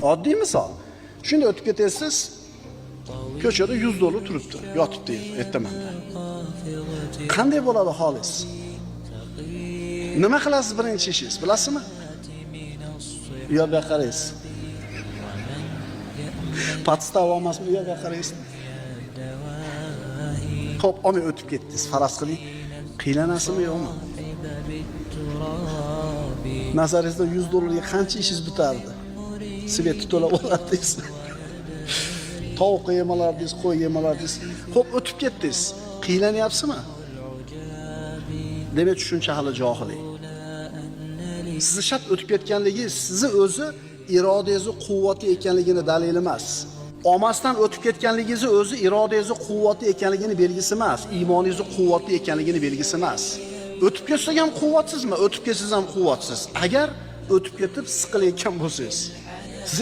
Oddiy misol. Shunday o'tib ketasiz, ko'chada 100 dollar turibdi, yotibdi ertamanda. Qanday bo'ladi holingiz? Nima qilasiz birinchi ishingiz, bilasizmi? U yoqqa qaraysiz. Подстава emasmi, u yoqqa qaraysiz. Xo'p, olmay o'tib ketdingiz. Faraz qiling, qiylanasizmi yo'qmi? Nazaringizda 100 dollarga qancha ishingiz bitardi? Свет ni to'lab olardingiz. Tovuq yemalardingiz, qo'y yemalardingiz. Xo'p, o'tib ketdingiz. Qiynalanyapsizmi? Demak, tushuncha hali johillik. Sizni shart o'tib ketganligi sizni o'zi irodangizni quvvati ekanligini dalili emas. Olmasdan o'tib ketganligingizni o'zi irodangizni quvvati ekanligini belgisi emas, iymoningizni quvvati ekanligini belgisi emas. O'tib ketsak ham quvvatsizmi? O'tib ketsangiz ham quvvatsiz. Agar o'tib ketib siqilayotgan bo'lsangiz.